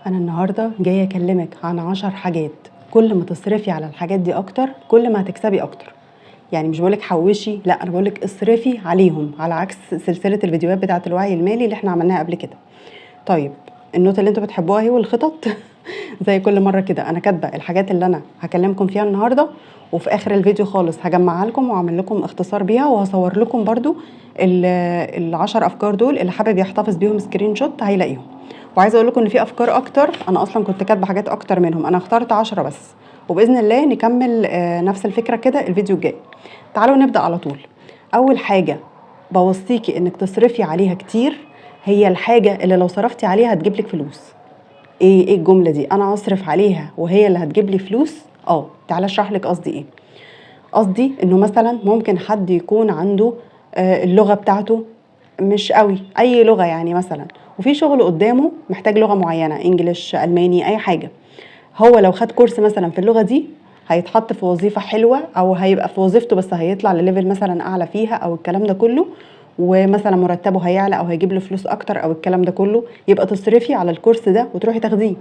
أنا النهاردة جاية أكلمك عن 10 حاجات كل ما تصرفي على الحاجات دي أكتر كل ما هتكسبي أكتر. يعني مش بقولك حوشي، لا أنا بقولك اصرفي عليهم، على عكس سلسلة الفيديوهات بتاعة الوعي المالي اللي احنا عملناها قبل كده. طيب النوتة اللي انتوا بتحبوها اهي والخطط زي كل مرة كده أنا كاتبة الحاجات اللي أنا هكلمكم فيها النهاردة، وفي آخر الفيديو خالص هجمعها لكم وأعمل لكم اختصار بيها، وهصور لكم برضو ال10 أفكار دول، اللي حابب يحتفظ بيهم screenshot هيلاقيهم. وعايزة أقول لكم إن في أفكار أكتر، أنا أصلا كنت كاتبة حاجات أكتر منهم، أنا اخترت 10 بس، وبإذن الله نكمل نفس الفكرة كده الفيديو الجاي. تعالوا نبدأ على طول. أول حاجة بوصيكي إنك تصرفي عليها كتير هي الحاجة اللي لو صرفتي عليها هتجيب لك فلوس. ايه الجملة دي؟ انا اصرف عليها وهي اللي هتجيب لي فلوس؟ تعالى اشرح لك قصدي ايه. قصدي انه مثلا ممكن حد يكون عنده اللغة بتاعته مش قوي، اي لغة يعني مثلا، وفي شغل قدامه محتاج لغة معينة، English، الماني، اي حاجة. هو لو خد كورس مثلا في اللغة دي هيتحط في وظيفة حلوة، او هيبقى في وظيفته بس هيطلع ل level مثلا اعلى فيها او الكلام ده كله، ومثلا مرتبه هيعلى او هيجيب له فلوس اكتر او الكلام ده كله. يبقى تصرفي على الكورس ده وتروحي تاخديه.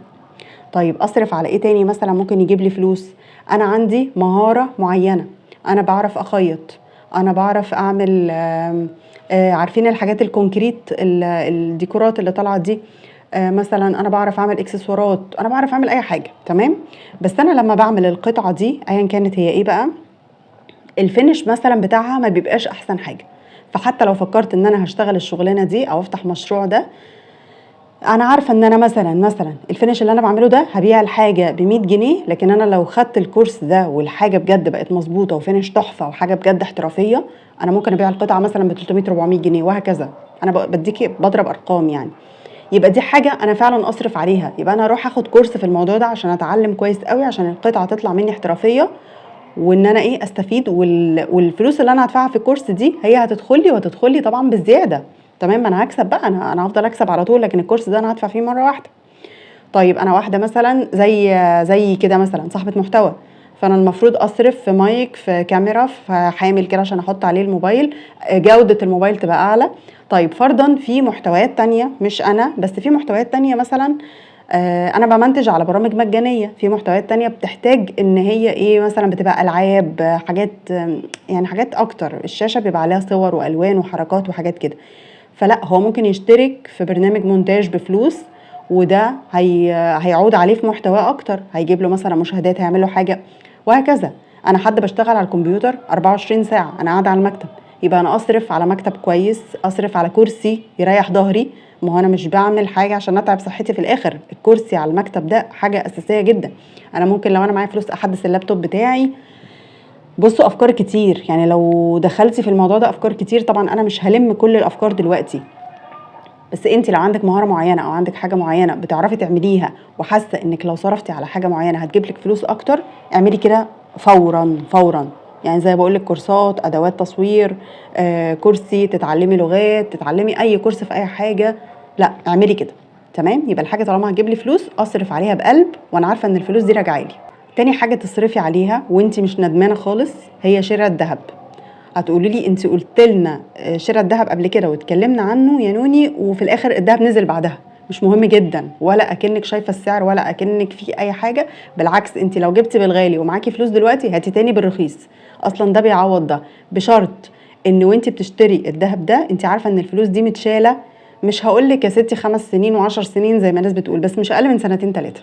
طيب اصرف على ايه تاني مثلا ممكن يجيب لي فلوس؟ انا عندي مهارة معينة، انا بعرف اخيط، انا بعرف اعمل، عارفين الحاجات ال concrete، الديكورات اللي طالعة دي، مثلا انا بعرف اعمل اكسسوارات، انا بعرف اعمل اي حاجة، تمام. بس انا لما بعمل القطعة دي ايا كانت هي ايه بقى، ال finish مثلا بتاعها ما بيبقاش احسن حاجة. فحتى لو فكرت ان انا هشتغل الشغلانة دي او افتح مشروع ده، انا عارفه ان انا مثلا ال finish اللي انا بعمله ده هبيع الحاجة ب100 جنيه، لكن انا لو خدت الكورس ده والحاجة بجد بقت مظبوطة و finish تحفة وحاجه بجد احترافية، انا ممكن ابيع القطعة مثلا ب 300 400 جنيه وهكذا. انا بديكي بضرب ارقام يعني. يبقى دي حاجة انا فعلا اصرف عليها، يبقى انا اروح اخد كورس في الموضوع ده عشان اتعلم كويس قوي، عشان القطعة تطلع مني احترافية، وان انا ايه استفيد، والفلوس اللي انا هدفعها في الكورس دي هي هتدخل لي، وهتدخل لي طبعا بالزيادة، تمام. ما انا هكسب بقى، انا هفضل اكسب على طول، لكن الكورس ده انا هدفع فيه مرة واحدة. طيب انا واحدة مثلا زي كده مثلا صاحبه محتوى، فانا المفروض اصرف في مايك، في كاميرا، في حامل كده عشان احط عليه الموبايل، جوده الموبايل تبقى اعلى. طيب فرضا في محتويات تانية، مش انا بس، في محتويات تانية مثلا، انا بمنتج على برامج مجانية، في محتويات تانية بتحتاج ان هي ايه مثلا، بتبقى العاب، حاجات يعني حاجات اكتر، الشاشة بيبقى عليها صور والوان وحركات وحاجات كده. فلا هو ممكن يشترك في برنامج مونتاج بفلوس، وده هيعود عليه في محتواه اكتر، هيجيب له مثلا مشاهدات، هيعمل له حاجة وهكذا. انا حد بشتغل على الكمبيوتر 24 ساعة، انا قاعدة على المكتب، يبقى انا اصرف على مكتب كويس، اصرف على كرسي يريح ظهري، ما هو انا مش بعمل حاجة عشان اتعب صحتي في الاخر. الكرسي على المكتب ده حاجة اساسية جدا. انا ممكن لو انا معايا فلوس احدث اللابتوب بتاعي. بصوا افكار كتير، يعني لو دخلتي في الموضوع ده افكار كتير. طبعا انا مش هلم كل الافكار دلوقتي، بس انت لو عندك مهارة معينة او عندك حاجة معينة بتعرفي تعمليها، وحاسه انك لو صرفتي على حاجة معينة هتجيب لك فلوس اكتر، اعملي كده فورا فورا. يعني زي بقول لك كورسات، ادوات تصوير، كرسي، تتعلمي لغات، تتعلمي اي كورس في اي حاجة، لا اعملي كده، تمام. يبقى الحاجة طالما هتجيب لي فلوس اصرف عليها بقلب، وانا عارفه ان الفلوس دي راجعه لي. تاني حاجة تصرفي عليها وانت مش ندمانه خالص هي شراء الذهب. هتقولي لي انت قلت لنا شراء الذهب قبل كده واتكلمنا عنه يا نوني، وفي الاخر الذهب نزل بعدها. مش مهم جدا، ولا اكنك شايفه السعر ولا اكنك في اي حاجة، بالعكس انت لو جبتي بالغالي ومعاكي فلوس دلوقتي هاتي تاني بالرخيص، اصلا ده بيعوض ده، بشرط ان وانت بتشتري الذهب ده انت عارفه ان الفلوس دي متشاله، مش هقول لك يا ستي 5 سنين و10 سنين زي ما الناس بتقول، بس مش اقل من 2 3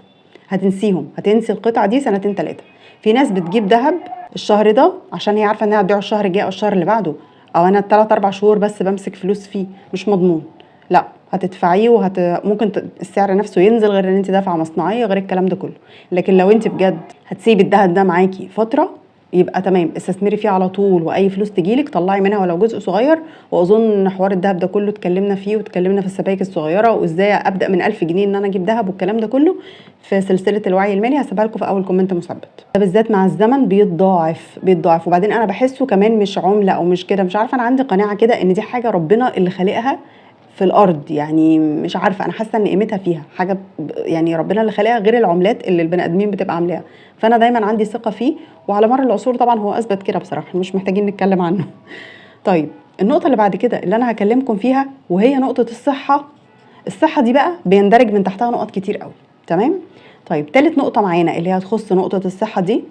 هتنسيهم، هتنسي القطعة دي 2 3. في ناس بتجيب ذهب الشهر ده عشان هي عارفه انها هتبيعه الشهر الجاي او الشهر اللي بعده، او انا 3 4 شهور بس بمسك فلوس فيه، مش مضمون، لا هتدفعيه ممكن السعر نفسه ينزل، غير ان انت دافعه مصنعيه، غير الكلام ده كله. لكن لو انت بجد هتسيبي الذهب ده معاكي فترة يبقى تمام، استثمري فيه على طول، واي فلوس تجيلك طلعي منها ولو جزء صغير. واظن حوار الذهب ده كله اتكلمنا فيه، واتكلمنا في السبائك الصغيرة وازاي ابدا من 1000 جنيه ان انا اجيب ذهب والكلام ده كله في سلسلة الوعي المالي، هسيبها لكم في اول comment مثبت. ده بالذات مع الزمن بيتضاعف بيتضاعف. وبعدين انا بحسه كمان مش عمله او مش كده، مش عارفه، انا عندي قناعة كده ان دي حاجة ربنا اللي خالقها في الارض، يعني مش عارفه، انا حاسه ان قيمتها فيها حاجة يعني ربنا اللي خالقها، غير العملات اللي البني ادمين بتبقى عاملاها. فانا دايما عندي ثقة فيه، وعلى مر العصور طبعا هو اثبت كده بصراحة، مش محتاجين نتكلم عنه. طيب النقطة اللي بعد كده اللي انا هكلمكم فيها وهي نقطة الصحة. الصحة دي بقى بيندرج من تحتها نقط كتير قوي. تمام. طيب تالت نقطة معانا اللي هي هتخص نقطة الصحة دي،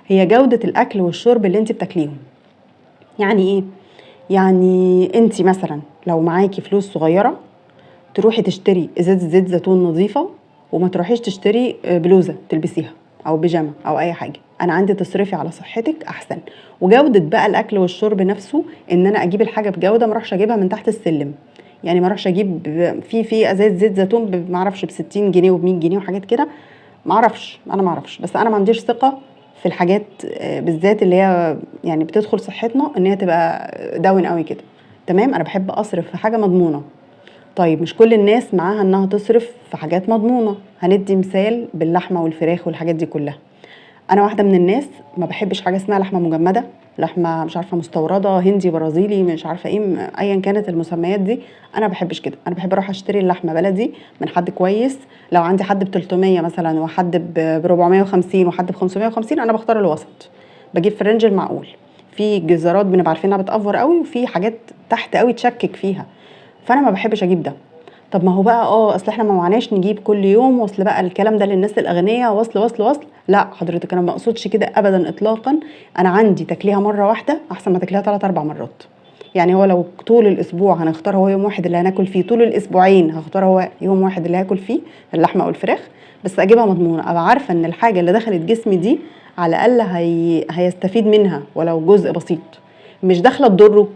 هي جوده الاكل والشرب اللي انت بتاكليهم. يعني ايه؟ يعني انت مثلا لو معاكي فلوس صغيرة تروحي تشتري ازازة زيت زيتون نظيفة، وما تروحيش تشتري بلوزة تلبسيها او بيجامه او اي حاجة. انا عندي تصرفي على صحتك احسن. وجوده بقى الاكل والشرب نفسه، ان انا اجيب الحاجة بجوده، ما اروحش اجيبها من تحت السلم. يعني ما اروحش اجيب في ازاز زيت زيتون ما اعرفش ب 60 جنيه وب 100 جنيه وحاجات كده، ما اعرفش، انا ما اعرفش، بس انا ما عنديش ثقة في الحاجات بالذات اللي هي يعني بتدخل صحتنا ان هي تبقى down قوي كده. تمام. انا بحب اصرف في حاجة مضمونه. طيب مش كل الناس معاها انها تصرف في حاجات مضمونه. هندي مثال باللحمه والفراخ والحاجات دي كلها. انا واحدة من الناس ما بحبش حاجة اسمها لحمه مجمده، لحمه مش عارفه مستورده، هندي، برازيلي، مش عارفه ايه، ايا كانت المسميات دي، انا ما بحبش كده. انا بحب اروح اشتري اللحمة بلدي من حد كويس. لو عندي حد ب 300 مثلا وحد ب 450 وحد ب 550، انا بختار الوسط، بجيب في ال range المعقول. في جزارات بنبقى عارفين انها بتأفور قوي، وفي حاجات تحت قوي تشكك فيها، فانا ما بحبش اجيب ده. طب ما هو بقى اصل احنا ما معناش نجيب كل يوم، وصل بقى الكلام ده للناس الاغنياء، وصل وصل وصل. لا حضرتك، انا ما اقصدش كده ابدا اطلاقا. انا عندي تاكليها مرة واحدة احسن ما تاكليها 3 4 مرات. يعني هو لو طول الاسبوع هنختار هو يوم واحد اللي هناكل فيه، طول الاسبوعين هختار هو يوم واحد اللي هاكل فيه اللحمة او الفراخ، بس اجيبها مضمونه، ابقى عارفه ان الحاجة اللي دخلت جسمي دي على الاقل هيستفيد منها ولو جزء بسيط، مش داخله تضره.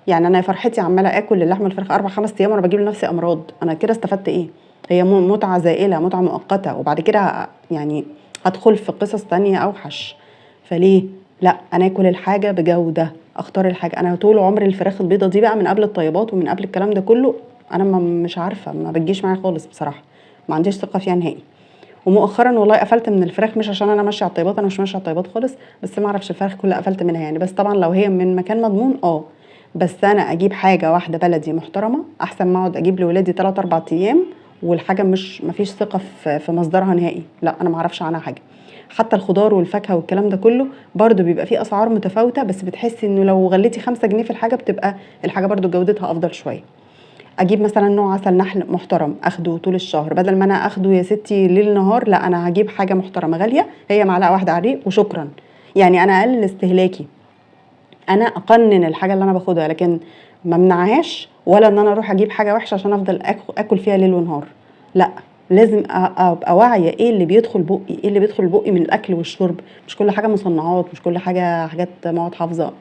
يعني انا فرحتي عماله اكل اللحمة والفراخ 4 5 ايام وانا بجيب لنفسي امراض، انا كده استفدت ايه؟ هي متعه زائلة، متعه مؤقتة، وبعد كده يعني هدخل في قصص تانية اوحش. فليه لا انا اكل الحاجة بجوده، اختار الحاجة. انا طول عمري الفراخ البيضة دي بقى من قبل الطيبات ومن قبل الكلام ده كله، انا مش عارفه، ما بتجيش معايا خالص بصراحة، ما عنديش ثقة فيها نهائي. ومؤخرا والله قفلت من الفراخ، مش عشان انا ماشية على الطيبات، انا مش ماشية على الطيبات خالص، بس ما اعرفش الفراخ كلها قفلت منها يعني. بس طبعا لو هي من مكان مضمون بس انا اجيب حاجة واحدة بلدي محترمه احسن ما اقعد اجيب لولادي 3 4 ايام والحاجة مش مفيش ثقة في مصدرها نهائي. لا انا ما اعرفش عنها حاجة. حتى الخضار والفاكهه والكلام ده كله برده بيبقى فيه اسعار متفاوتة، بس بتحسي انه لو غليتي 5 جنيه في الحاجة بتبقى الحاجة برده جودتها افضل شوية. اجيب مثلا نوع عسل نحل محترم اخده طول الشهر، بدل ما انا اخده يا ستي ليل نهار، لا انا هجيب حاجة محترمه غالية، هي معلقه واحدة على الريق وشكرا. يعني انا اقلل استهلاكي، انا اقنن الحاجة اللي انا باخدها، لكن ما امنعهاش، ولا ان انا اروح اجيب حاجة وحشة عشان افضل اكل فيها ليل ونهار. لا لازم ابقى واعية ايه اللي بيدخل بقي، ايه اللي بيدخل بقي من الاكل والشرب. مش كل حاجة مصنعات، مش كل حاجة حاجات مواد حافظه،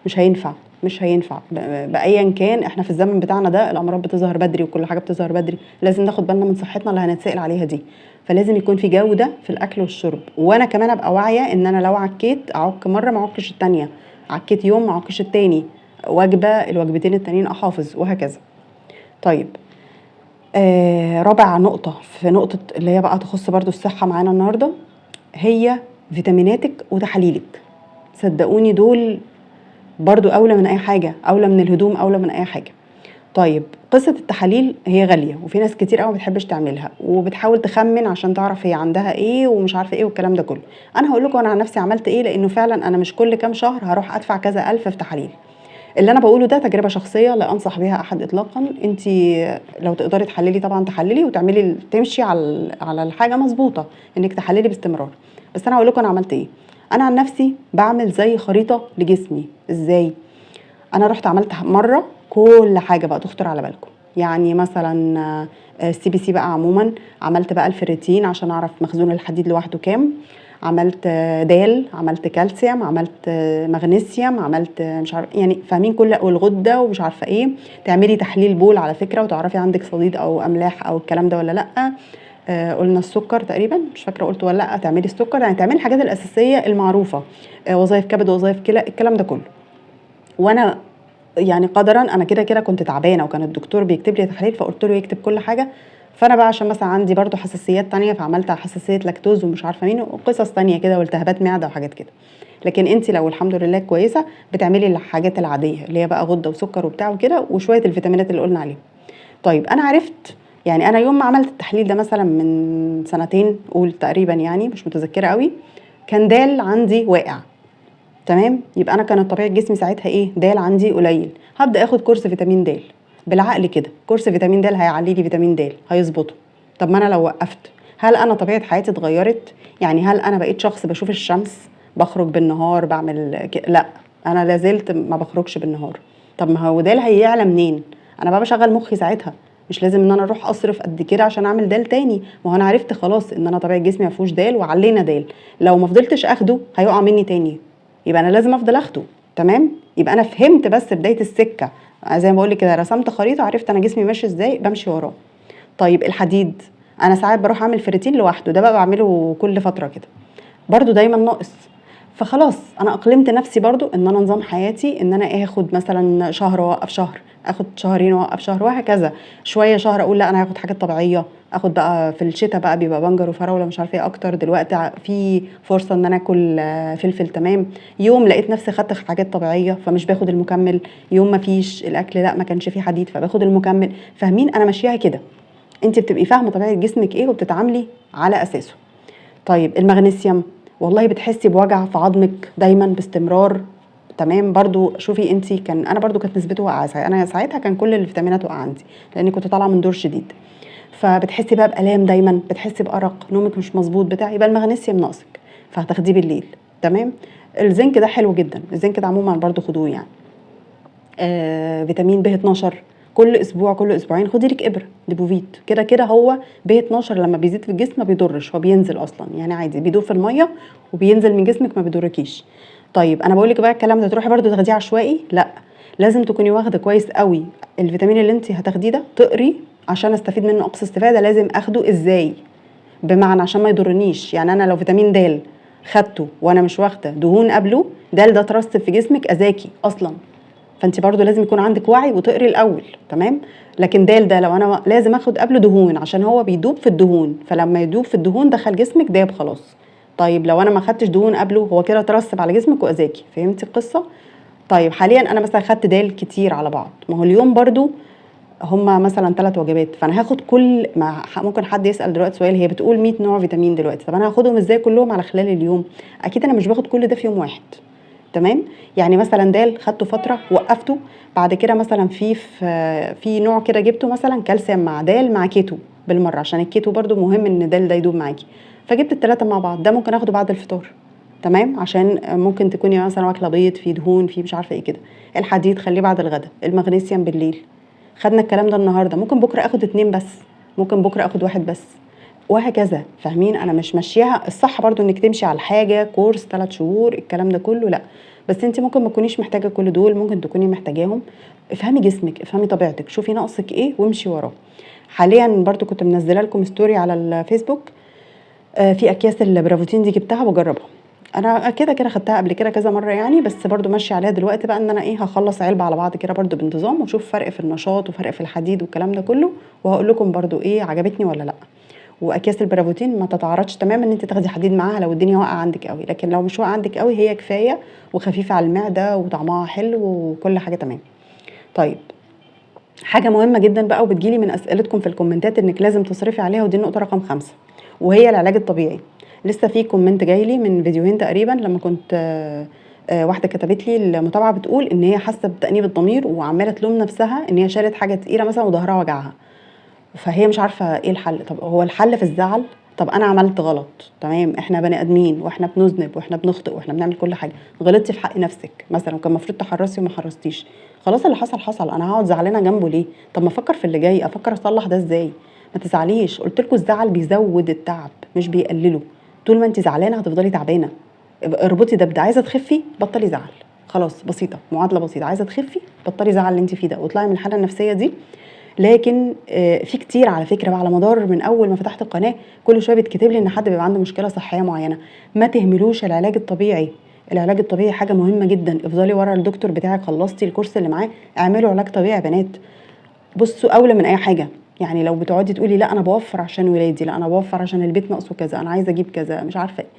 مش هينفع، مش هينفع بايا كان. احنا في الزمن بتاعنا ده الامراض بتظهر بدري وكل حاجة بتظهر بدري، لازم ناخد بالنا من صحتنا اللي هنتسال عليها دي. فلازم يكون في جوده في الاكل والشرب، وانا كمان ابقى واعية ان انا لو عكيت اعك مرة ما اعكش الثانية، عكيت يوم ما اعكش التاني، وجبة الوجبتين التانيين احافظ، وهكذا. طيب رابع نقطة في نقطة اللي هي بقى تخص برضو الصحة معانا النهارده، هي فيتاميناتك وتحاليلك. صدقوني دول برضو اولى من اي حاجة، اولى من الهدوم، اولى من اي حاجة. طيب قصة التحاليل هي غالية، وفي ناس كتير قوي ما بتحبش تعملها وبتحاول تخمن عشان تعرف هي عندها ايه ومش عارفه ايه والكلام ده كله. انا هقول لكم انا عن نفسي عملت ايه، لانه فعلا انا مش كل كام شهر هروح ادفع كذا الف في تحاليل. اللي انا بقوله ده تجربه شخصية لا انصح بيها احد اطلاقا. انت لو تقدري تحللي طبعا تحللي وتعملي تمشي على الحاجة مظبوطة، انك تحللي باستمرار. بس انا هقول لكم انا عملت ايه. انا عن نفسي بعمل زي خريطة لجسمي. ازاي؟ انا رحت عملت مرة كل حاجة بقى تخطر على بالكم، يعني مثلا ال CBC بقى عموما، عملت بقى الفريتين عشان اعرف مخزون الحديد لوحده كام، عملت دال، عملت كالسيوم، عملت مغنيسيوم، عملت مش عارف يعني فاهمين كل، والغده ومش عارفه ايه. تعملي تحليل بول على فكرة وتعرفي عندك صديد او املاح او الكلام ده ولا لا. قلنا السكر تقريبا، مش فاكره قلت ولا لا. تعملي السكر، يعني تعملي الحاجات الاساسية المعروفة، وظائف كبد وظائف كلى، الكلام ده كله. وانا يعني قدرا انا كده كده كنت تعبانة، وكان الدكتور بيكتب لي تحاليل فقلت له يكتب كل حاجة. فانا بقى عشان مثلا عندي برضو حساسيات تانية، فعملت حساسية لاكتوز ومش عارفه مين وقصص تانية كده، والتهابات معده وحاجات كده. لكن انت لو الحمد لله كويسة بتعملي الحاجات العادية اللي هي بقى غده وسكر وبتاع وكده، وشوية الفيتامينات اللي قلنا عليهم. طيب انا عرفت، يعني انا يوم ما عملت التحليل ده مثلا من سنتين قول تقريبا، يعني مش متذكرة قوي، كان دال عندي واقع. تمام، يبقى انا كان الطبيعي جسمي ساعتها ايه؟ دال عندي قليل. هبدا اخد كورس فيتامين د بالعقل كده، كورس فيتامين د هيعلي لي فيتامين د هيظبطه. طب ما انا لو وقفت هل انا طبيعة حياتي اتغيرت؟ يعني هل انا بقيت شخص بشوف الشمس، بخرج بالنهار، بعمل لا، انا لازلت ما بخرجش بالنهار. طب ما هو دال هيعلى منين؟ انا بقى بشغل مخي ساعتها، مش لازم ان انا اروح اصرف قد كده عشان اعمل دال تاني. ما هو انا عرفت خلاص ان انا طبيعة جسمي ما فيهوش دال وعلينا دال، لو ما فضلتش اخده هيقع مني تاني، يبقى انا لازم افضل اخده. تمام؟ يبقى انا فهمت بس بداية السكة، زي ما بقول لك كده رسمت خريطة، عرفت انا جسمي ماشي ازاي، بمشي وراه. طيب الحديد، انا ساعات بروح اعمل فريتين لوحده، ده بقى بعمله كل فترة كده، برده دايما ناقص. فخلاص انا اقلمت نفسي برضو ان انا نظام حياتي ان انا اخد مثلا شهر واوقف شهر، اخد شهرين واوقف شهر، وهكذا. شوية شهر اقول لا انا هاخد حاجات طبيعية، اخد بقى في الشتاء بقى بيبقى بنجر وفراوله مش عارفه ايه اكتر، دلوقتي في فرصة ان انا اكل فلفل. تمام. يوم لقيت نفسي خدت حاجات طبيعية فمش باخد المكمل، يوم ما فيش الاكل لا ما كانش فيه حديد فباخد المكمل. فاهمين؟ انا ماشياها كده، انت بتبقي فاهمه طبيعة جسمك ايه وبتتعاملي على اساسه. طيب المغنيسيوم، والله بتحسي بوجع في عظمك دايما باستمرار. تمام، برضو شوفي انت، كان انا برضو كانت نسبته واقعه، انا ساعتها كان كل الفيتامينات واقعه عندي لاني كنت طالعه من دور شديد، فبتحسي بقى بالام دايما، بتحسي بارق، نومك مش مظبوط بتاع، يبقى المغنيسيوم ناقصك فهتاخديه بالليل. تمام. الزنك ده حلو جدا، الزنك ده عموما برضو خدوه يعني. فيتامين ب 12 كل اسبوع كل اسبوعين خدي لك ابره ديبوفيت، كده كده هو ب 12 لما بيزيد في الجسم ما بيضرش، هو بينزل اصلا يعني عادي، بيدوب في المية وبينزل من جسمك ما بيضركيش. طيب انا بقول لك بقى الكلام ده تروحي برضو تاخديه عشوائي؟ لا، لازم تكوني واخده كويس قوي الفيتامين اللي انت هتاخديه ده، تقري عشان استفيد منه اقصى استفاده، لازم اخده ازاي، بمعنى عشان ما يضرنيش. يعني انا لو فيتامين د خدته وانا مش واخده دهون قبله، د ده ترسب في جسمك اذاكي اصلا، فانت برضو لازم يكون عندك وعي وتقري الاول. تمام. لكن دال ده لو انا لازم اخد قبله دهون عشان هو بيدوب في الدهون، فلما يدوب في الدهون دخل جسمك داب خلاص. طيب لو انا ما خدتش دهون قبله هو كده ترسب على جسمك واذاكي. فهمتي القصة؟ طيب حاليا انا مثلا خدت دال كتير على بعض، ما هو اليوم برضو هما مثلا 3 وجبات، فانا هاخد كل ما ممكن حد يسال دلوقتي سؤال، هي بتقول 100 نوع فيتامين دلوقتي، طب انا هاخدهم ازاي كلهم على خلال اليوم؟ اكيد انا مش باخد كل ده في يوم واحد. تمام. يعني مثلا دال خدته فترة وقفته، بعد كده مثلا في نوع كده جبته مثلا كالسيوم مع دال مع كيتو بالمرة، عشان الكيتو برضو مهم ان دال ده يدوب معاكي، فجبت ال3 مع بعض، ده ممكن اخده بعد الفطار. تمام، عشان ممكن تكوني مثلا واكله بيض فيه دهون فيه مش عارفه ايه كده. الحديد خليه بعد الغداء، المغنيسيوم بالليل. خدنا الكلام ده النهارده، ممكن بكره اخد 2 بس، ممكن بكره اخد 1 بس، وهكذا. فاهمين؟ انا مش ماشياها الصح برضو انك تمشي على الحاجة كورس 3 شهور الكلام ده كله، لا، بس انت ممكن ما تكونيش محتاجه كل دول، ممكن تكوني محتاجاهم. افهمي جسمك، افهمي طبيعتك، شوفي ناقصك ايه وامشي وراه. حاليا برضو كنت منزله لكم story على الفيسبوك، في اكياس البرافوتين دي جبتها بجربها، انا كده كده خدتها قبل كده كذا مرة يعني، بس برضو ماشية عليها دلوقتي بقى ان انا ايه، هخلص علبة على بعض كده برضو بانتظام، واشوف فرق في النشاط وفرق في الحديد والكلام ده كله، وهقول لكم برضو ايه عجبتني ولا لا. واكياس البرافوتين ما تتعرضش تماما ان انت تاخدي حديد معاها لو الدنيا واقعه عندك قوي، لكن لو مش واقعه عندك قوي هي كفاية وخفيفة على المعدة وطعمها حلو وكل حاجة تمام. طيب حاجة مهمة جدا بقى وبتجيلي من اسئلتكم في الكومنتات انك لازم تصرفي عليها، ودي النقطة رقم 5 وهي العلاج الطبيعي. لسه في comment جاي لي من فيديوهين تقريبا لما كنت واحدة كتبت لي المتابعة بتقول ان هي حاسه بتانيب الضمير وعماله تلوم نفسها ان هي شالت حاجة تقيلة مثلا وظهرها وجعها، فهي مش عارفه ايه الحل. طب هو الحل في الزعل؟ طب انا عملت غلط، تمام، احنا بني ادمين واحنا بنذنب واحنا بنخطئ واحنا بنعمل كل حاجة، غلطتي في حق نفسك مثلا وكان المفروض تحرصي وما حرصتيش، خلاص اللي حصل حصل، انا هقعد زعلانة جنبه ليه؟ طب ما افكر في اللي جاي، افكر اصلح ده ازاي. ما تزعليش، قلت لكم الزعل بيزود التعب مش بيقلله. طول ما انت زعلانة هتفضلي تعبانة. اربطي ده بده، عايزه تخفي بطلي زعل، خلاص بسيطة، معادلة بسيطة، عايزه تخفي بطلي زعل اللي انت فيه ده واطلعي من الحالة النفسية دي. لكن في كتير على فكرة بقى على مدار من اول ما فتحت القناة كل شوية بيتكتب لي ان حد بيبقى عنده مشكلة صحية معينة. ما تهملوش العلاج الطبيعي، العلاج الطبيعي حاجة مهمة جدا. افضلي ورا الدكتور بتاعك، خلصتي الكورس اللي معاه اعملوا علاج طبيعي يا بنات. بصوا اولى من اي حاجة، يعني لو بتقعدي تقولي لا انا بوفر عشان ولادي، لا انا بوفر عشان البيت ناقصه كذا، انا عايزه اجيب كذا، مش عارفه ايه،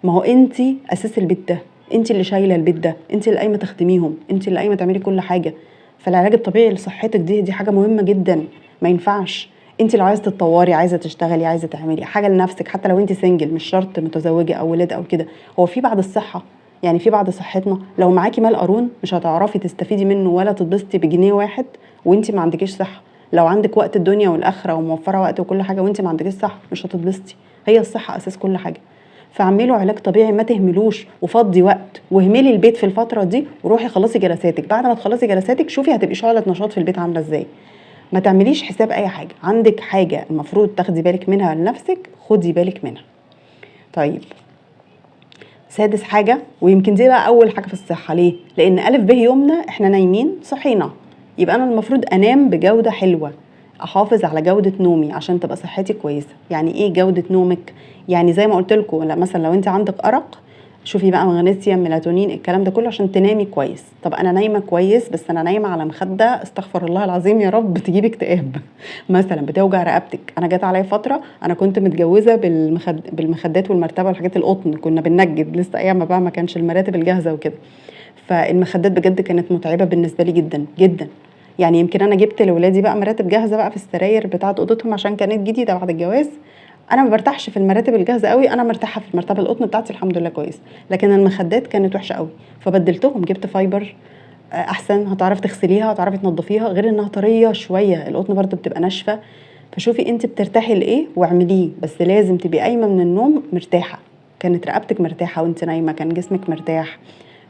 ما هو انت اساس البيت ده، انت اللي شايله البيت ده، انت اللي قايمة تخدميهم، انت اللي قايمة تعملي كل حاجة. فالعلاج الطبيعي لصحتك دي حاجة مهمة جدا، ما ينفعش. انت لو عايزه تتطوري، عايزه تشتغلي، عايزه تعملي حاجة لنفسك، حتى لو انت single، مش شرط متزوجة او ولاد او كده. هو في بعد الصحة، يعني في بعد صحتنا، لو معاكي مال قارون مش هتعرفي تستفيدي منه ولا تتبسطي بجنيه واحد وانت ما عندكيش صحة. لو عندك وقت الدنيا والاخرة وموفره وقت وكل حاجة وانت ما عندكيش صحة، مش هتتبسطي. هي الصحة اساس كل حاجة. فاعملوا علاج طبيعي، ما تهملوش، وفضي وقت واهملي البيت في الفترة دي وروحي خلصي جلساتك. بعد ما تخلصي جلساتك شوفي هتبقي شعله نشاط في البيت عامله ازاي. ما تعمليش حساب اي حاجة، عندك حاجة المفروض تاخدي بالك منها لنفسك خدي بالك منها. طيب سادس حاجة، ويمكن دي بقى اول حاجة في الصحة. ليه؟ لان الف ب يومنا احنا نايمين صحينا، يبقى انا المفروض انام بجوده حلوة، احافظ على جوده نومي عشان تبقى صحتي كويسة. يعني ايه جوده نومك؟ يعني زي ما قلت لكم، مثلا لو انت عندك ارق شوفي بقى مغنيسيوم، ميلاتونين، الكلام ده كله عشان تنامي كويس. طب انا نايمة كويس بس انا نايمة على مخده، استغفر الله العظيم يا رب، تجيب اكتئاب مثلا، بتوجع رقبتك. انا جت عليا فترة انا كنت متجوزة بالمخدات والمرتبة والحاجات القطن، كنا بننجد لسه ايام ما بقى ما كانش المراتب الجاهزة وكده، فالمخدات بجد كانت متعبة بالنسبة لي جدا جدا. يعني يمكن انا جبت لاولادي بقى مراتب جاهزة بقى في السراير بتاعه اوضتهم عشان كانت جديدة بعد الجواز. انا ما برتاحش في المراتب الجاهزة قوي، انا مرتاحة في المرتبة القطن بتاعتي الحمد لله كويس، لكن المخدات كانت وحشة قوي فبدلتهم، جبت fiber احسن، هتعرف تغسليها هتعرفي تنظفيها، غير انها طرية شوية، القطن برده بتبقى ناشفة. فشوفي انت بترتاحي لايه واعمليه، بس لازم تبقي قايمة من النوم مرتاحة، كانت رقبتك مرتاحة وانت نايمة، كان جسمك مرتاح.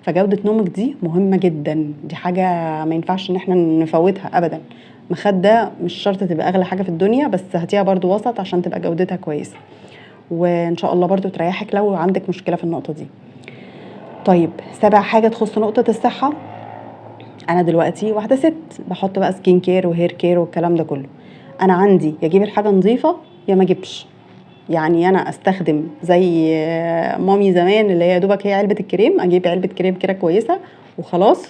فجوده نومك دي مهمة جدا، دي حاجة ما ينفعش ان احنا نفوتها ابدا. مخده مش شرط تبقى اغلى حاجة في الدنيا، بس هاتيها برضو وسط عشان تبقى جودتها كويسة، وان شاء الله برضو تريحك لو عندك مشكلة في النقطة دي. طيب سابع حاجة تخص نقطة الصحة، انا دلوقتي واحدة ست بحط بقى skin care و hair care والكلام ده كله، انا عندي يا اجيب الحاجة نظيفة يا ما اجيبش. يعني انا استخدم زي مامي زمان اللي هي يا دوبك هي علبة الكريم، اجيب علبة كريم كده كويسة وخلاص،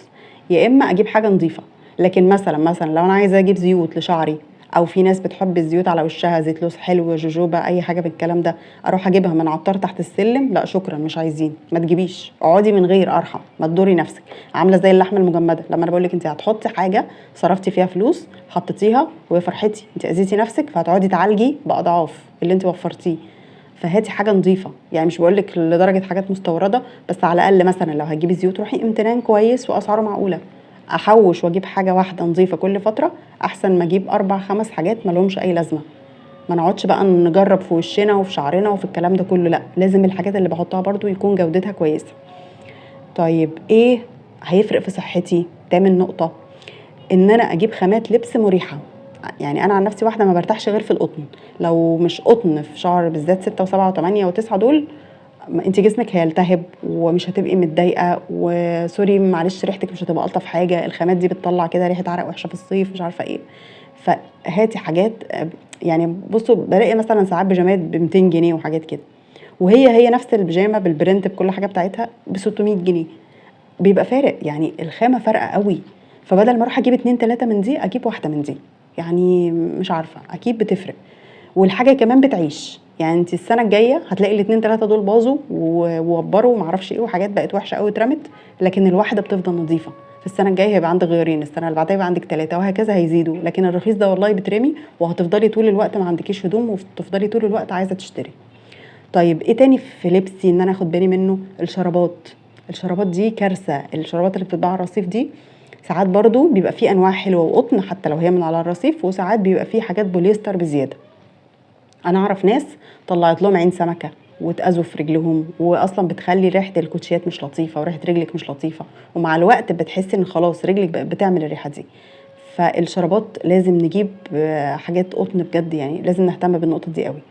يا اما اجيب حاجة نظيفة. لكن مثلا لو انا عايزه اجيب زيوت لشعري، او في ناس بتحب الزيوت على وشها، زيت لوز حلو، جوجوبا، اي حاجة بالكلام ده، اروح اجيبها من عطار تحت السلم؟ لا شكرا، مش عايزين، ما تجيبيش، اقعدي من غير، ارحم، ما تضري نفسك. عامله زي اللحمة المجمده، لما انا بقول لك انت هتحطي حاجة صرفتي فيها فلوس حطيتيها وهي فرحتي، انت اذيتي نفسك، فهتقعدي تعالجي باضعاف اللي انت وفرتيه. فهاتي حاجة نظيفة، يعني مش بقول لك لدرجة حاجات مستورده، بس على الاقل مثلا لو هتجيبي زيوت روحي امتنان كويس واسعاره معقولة. احوش واجيب حاجة واحدة نظيفة كل فترة احسن ما اجيب 4-5 حاجات ما لهمش اي لازمه. ما نقعدش بقى نجرب في وشنا وفي شعرنا وفي الكلام ده كله، لا، لازم الحاجات اللي بحطها برضو يكون جودتها كويسة. طيب ايه هيفرق في صحتي؟ تامن نقطة، ان انا اجيب خامات لبس مريحه. يعني انا عن نفسي واحدة ما برتاحش غير في القطن، لو مش قطن في شهر بالذات 6 و7 و8 و9 دول انت جسمك هيلتهب ومش هتبقي متضايقة، و sorry معلش ريحتك مش هتبقى الطف حاجة، الخامات دي بتطلع كده ريحه عرق وحشة في الصيف مش عارفه ايه. فهاتي حاجات، يعني بصوا بلاقي مثلا ساعات بيجامات ب 200 جنيه وحاجات كده، وهي هي نفس البيجامه بال print بكل حاجة بتاعتها ب 600 جنيه، بيبقى فارق، يعني الخامة فارقه قوي. فبدل ما اروح اجيب 2 3 من دي اجيب واحدة من دي، يعني مش عارفه اكيد بتفرق. والحاجة كمان بتعيش، يعني انت السنة الجاية هتلاقي 2 3 دول باظوا ووبروا ومعرفش ايه وحاجات بقت وحشة قوي اترمت، لكن الواحدة بتفضل نظيفة. في السنة الجاية هيبقى عندك غيرين، السنة اللي بعدها هيبقى عندك 3، وهكذا هيزيدوا. لكن الرخيص ده والله بترمي، وهتفضلي طول الوقت ما عندكيش هدوم، وتفضلي طول الوقت عايزه تشتري. طيب ايه تاني في لبسي ان انا اخد بالي منه؟ الشرابات. الشرابات دي كارثة، الشرابات اللي بتتباع على الرصيف دي ساعات برضو بيبقى فيه انواع حلوة وقطن حتى لو هي من على الرصيف، وساعات بيبقى فيه حاجات بوليستر بزيادة. انا اعرف ناس طلعت لهم عين سمكة واتاذوا في رجلهم، واصلا بتخلي ريحه الكوتشيات مش لطيفة وريحه رجلك مش لطيفة، ومع الوقت بتحسي ان خلاص رجلك بقت بتعمل الريحة دي. فالشرابات لازم نجيب حاجات قطن بجد، يعني لازم نهتم بالنقطة دي قوي.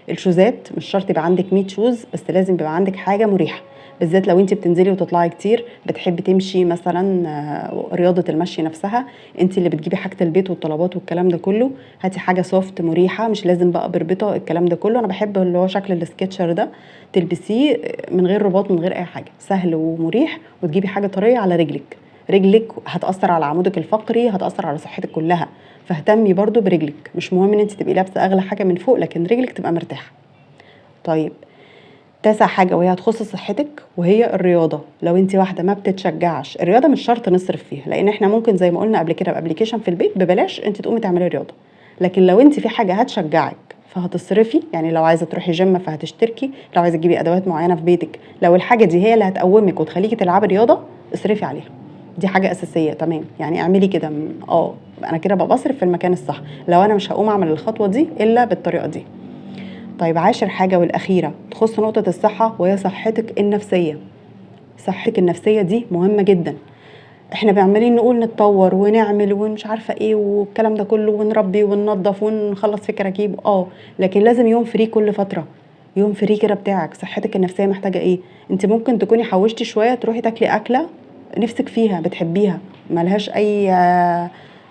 الشوزات مش شرط يبقى عندك 100 shoes، بس لازم يبقى عندك حاجة مريحه، بالذات لو انت بتنزلي وتطلعي كتير، بتحبي تمشي مثلا، رياضة المشي نفسها، انت اللي بتجيبي حاجة البيت والطلبات والكلام ده كله، هاتي حاجة soft مريحه، مش لازم بقى بربطه الكلام ده كله. انا بحب اللي هو شكل ال Skechers ده، تلبسيه من غير رباط من غير اي حاجة، سهل ومريح، وتجيبي حاجة طرية على رجلك. رجلك هتاثر على عمودك الفقري، هتاثر على صحتك كلها، فاهتمي برضو برجلك. مش مهم ان انت تبقي لابسه اغلى حاجة من فوق، لكن رجلك تبقى مرتاحة. طيب تاسع حاجة وهي هتخص صحتك، وهي الرياضة. لو انت واحدة ما بتتشجعش، الرياضة مش شرط نصرف فيها، لان احنا ممكن زي ما قلنا قبل كده ب application في البيت ببلاش انت تقومي تعملي رياضة. لكن لو انت في حاجة هتشجعك فهتصرفي، يعني لو عايزة تروحي جيم فهتشتركي، لو عايزة تجيبي ادوات معينة في بيتك، لو الحاجة دي هي اللي هتقومك وتخليكي تلعبي رياضة اصرفي عليها. دي حاجة اساسية، تمام. يعني اعملي كده، انا كده ببقى بصرف في المكان الصح لو انا مش هقوم اعمل الخطوة دي الا بالطريقة دي. طيب 10 حاجة والاخيرة تخص نقطة الصحة، وهي صحتك النفسية. صحتك النفسية دي مهمة جدا. احنا عمالين نقول نتطور ونعمل ومش عارفه ايه والكلام ده كله، ونربي وننظف ونخلص في كراكيب، لكن لازم يوم free كل فترة، يوم free كده بتاعك. صحتك النفسية محتاجه ايه؟ انت ممكن تكوني حوشتي شوية تروحي تاكلي اكله نفسك فيها بتحبيها، ملهاش اي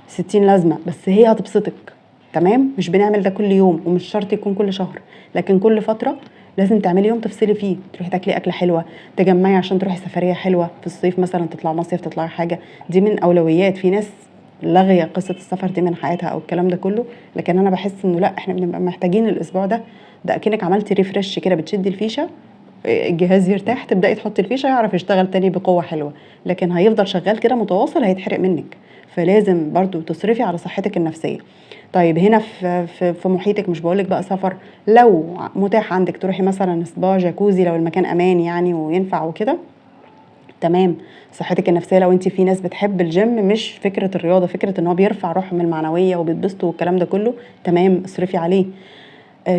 60 لازمه، بس هي هتبسطك، تمام. مش بنعمل ده كل يوم، ومش شرط يكون كل شهر، لكن كل فترة لازم تعملي يوم تفصلي فيه، تروحي تاكلي اكله حلوة، تجمعي عشان تروحي سفرية حلوة في الصيف مثلا، تطلع مصيف، تطلعي حاجة. دي من اولويات. في ناس لاغية قصة السفر دي من حياتها او الكلام ده كله، لكن انا بحس انه لا، احنا بنبقى محتاجين الاسبوع ده. ده اكنك عملتي refresh كده، بتشدي الفيشه، الجهاز يرتاح، تبداي تحطي الفيشه يعرف يشتغل تاني بقوة حلوة، لكن هيفضل شغال كده متواصل هيتحرق منك. فلازم برضو تصرفي على صحتك النفسية. طيب هنا في محيطك، مش بقولك بقى سفر، لو متاح عندك تروحي مثلا سبا، جاكوزي، لو المكان امان يعني وينفع وكده، تمام. صحتك النفسية لو انت في ناس بتحب الجيم، مش فكرة الرياضة، فكرة ان هو بيرفع روحهم المعنوية وبيتبسطوا والكلام ده كله، تمام، اصرفي عليه.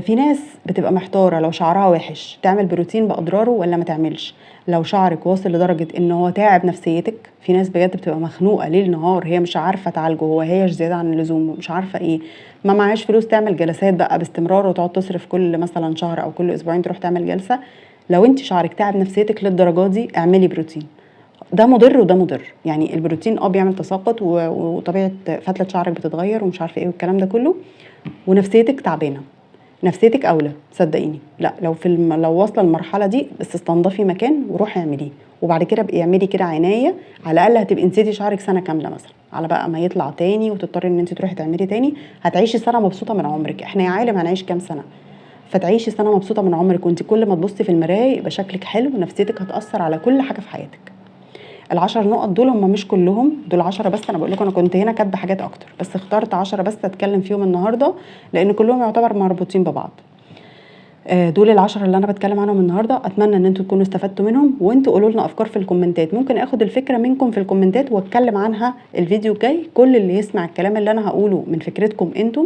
في ناس بتبقى محتارة لو شعرها وحش تعمل بروتين باضراره ولا ما تعملش. لو شعرك واصل لدرجة ان هو تعب نفسيتك، في ناس بجد بتبقى مخنوقه ليل نهار، هي مش عارفه تعالجه، هو هيش زيادة عن اللزوم ومش عارفه ايه، ما معهاش فلوس تعمل جلسات بقى باستمرار وتقعد تصرف كل مثلا شهر او كل اسبوعين تروح تعمل جلسه. لو انت شعرك تعب نفسيتك للدرجة دي اعملي بروتين. ده مضر وده مضر، يعني البروتين بيعمل تساقط وطبيعه فتله شعرك بتتغير ومش عارفه ايه والكلام ده كله، ونفسيتك تعبانة. نفسيتك اولى صدقيني. لا لو لو واصله المرحلة دي، بس استنضفي مكان وروحي اعمليه، وبعد كده ابقي اعملي كده عناية، على الاقل هتبقي نسيتي شعرك سنة كاملة مثلا، على بقى ما يطلع تاني وتضطري ان انت تروحي تعملي تاني. هتعيشي سنة مبسوطة من عمرك. احنا يا عالم هنعيش كام سنة؟ فتعيشي سنة مبسوطة من عمرك، وانت كل ما تبصي في المراية يبقى شكلك حلو، ونفسيتك هتاثر على كل حاجة في حياتك. ال10 نقط دول هم مش كلهم، دول 10 بس. انا بقول لكم انا كنت هنا كاتبه حاجات اكتر، بس اخترت 10 بس اتكلم فيهم النهارده لان كلهم يعتبر مربوطين ببعض. دول ال10 اللي انا بتكلم عنهم النهارده. اتمنى ان انتوا تكونوا استفدتوا منهم، وانتوا قولوا لنا افكار في الكومنتات، ممكن اخد الفكرة منكم في الكومنتات واتكلم عنها الفيديو الجاي. كل اللي يسمع الكلام اللي انا هقوله من فكرتكم انتم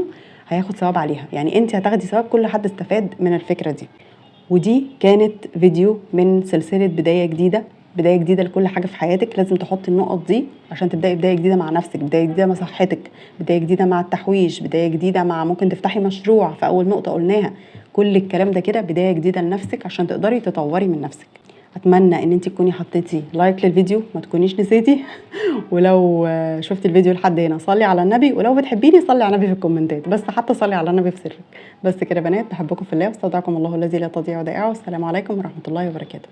هياخد ثواب عليها، يعني انت هتاخدي ثواب كل حد استفاد من الفكرة دي. ودي كانت فيديو من سلسلة بداية جديدة، بداية جديدة لكل حاجة في حياتك. لازم تحطي النقط دي عشان تبداي بداية جديدة مع نفسك، بداية جديدة مع صحتك، بداية جديدة مع التحويش، بداية جديدة مع ممكن تفتحي مشروع في اول نقطة قلناها. كل الكلام ده كده بداية جديدة لنفسك عشان تقدري تطوري من نفسك. اتمنى ان انت تكوني حطيتي like للفيديو، ما تكونيش نسيتي ولو شفتي الفيديو لحد هنا صلي على النبي، ولو بتحبيني صلي على النبي في الكومنتات، بس حتى صلي على النبي في سرك. بس كده بنات، بحبكم في الله واستودعكم الله الذي لا تضيع ودائعه، والسلام عليكم ورحمة الله وبركاته.